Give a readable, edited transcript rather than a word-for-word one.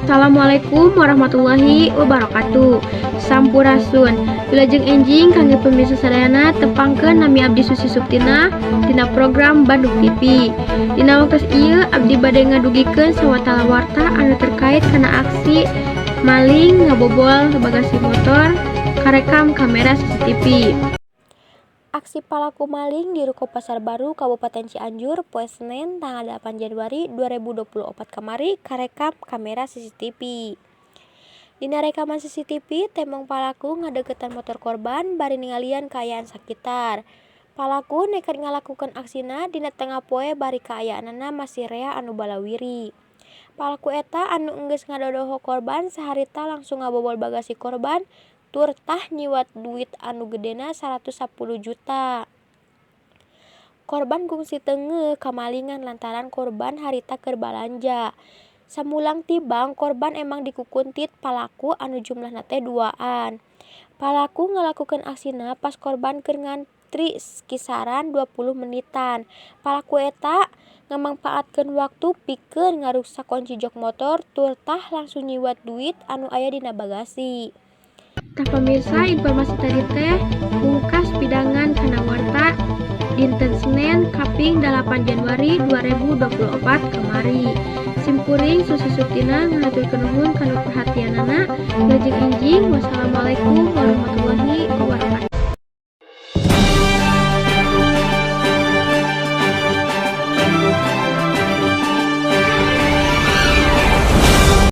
Assalamualaikum warahmatullahi wabarakatuh. Sampurasun. Wilujeng enjing kangge pemirsa sadayana, tepangkeun nami abdi Susi Suptina tina program Bandung TV. Dina waktos ieu abdi bade ngadugikeun sawatara warta anu terkait kana aksi maling ngabobol bagasi motor karekam kamera CCTV. Aksi palaku maling di Ruko Pasar Baru, Kabupaten Cianjur, poe Senen tanggal 8 Januari 2024 kamari karekam kamera CCTV. Dina rekaman CCTV, tembong palaku ngadeukeutan motor korban bari ningalian kaayaan sakitar. Palaku nekat ngalakukeun aksina dina tengah poe bari kaayaanana masih rea anu balawiri. Palaku eta anu enggeus ngadodoho korban saharita langsung ngabobol bagasi korban turtah nyiwat duit anu gedena 110 juta. Korban kungsi teu ngeuh kamalingan lantaran korban harita keur balanja. Samulang ti bank, korban emang dikukuntit palaku anu jumlahna teh duaan. Palaku ngalakukeun aksina pas korban keur ngantri kisaran 20 menitan. Palaku eta ngamangpaatkeun waktu pikeun ngaruksak kunci jok motor turtah langsung nyiwat duit anu aya dina bagasi. Tah pemirsa, informasi tadi teh pungkas pidangan kana warta dinten Senen kaping 8 Januari 2024 kamari. Simkuring Susi Suptina ngahaturkeun nuhun kana perhatianana. Wilujeng enjing, wassalamualaikum warahmatullahi.